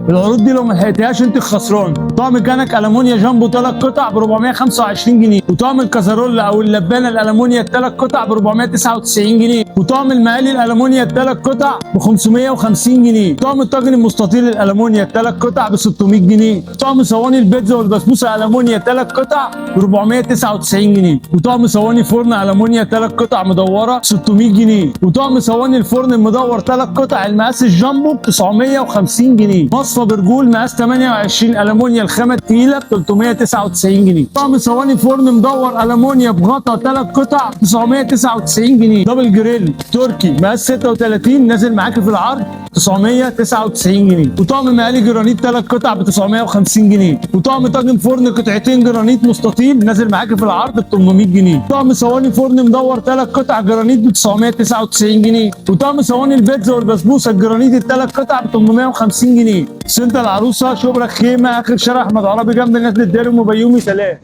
العروض دي لو ما لحقتهاش انت خسران. طقم كنك المونيا جامبو 3 قطع ب 425 جنيه، وطقم الكازارولا او اللبانه الالمونيا الثلاث قطع ب 499 جنيه، وطقم المقالي الالمونيا الثلاث قطع ب 550 جنيه، طقم الطاجن المستطيل الالمونيا الثلاث قطع ب 600 جنيه، طقم صواني البيتزا والبسبوسه المونيا ثلاث قطع ب 499 جنيه، وطقم صواني فرن المونيا ثلاث قطع مدورة 600 جنيه، وطقم صواني الفرن المدور ثلاث قطع المقاس الجامبو ب 950 جنيه، مصفى برجول مقاس 28 المونيا الخامة الثقيلة ب 399 جنيه، طقم صواني فرن مدور المونيا بغطا ثلاث قطع 999 جنيه، double grill تركي مقاس 36 نازل معاك في العرض 999 جنيه، وطقم مقالي جرانيت ثلاث قطع ب 950 جنيه، وطقم طاجن فرن قطعتين جرانيت مستطيل نازل معاك في العرض ب 800 جنيه، طقم صواني فرن مدور ثلاث قطع جرانيت ب 999 جنيه، وطقم صواني البيتزا والبسبوسه الجرانيت الثلاث قطع ب 850 جنيه. سنتر العروسة، شبرا خيمة، اخر شارع احمد عرابي، جنب نزله داري ام بيومي. سلام.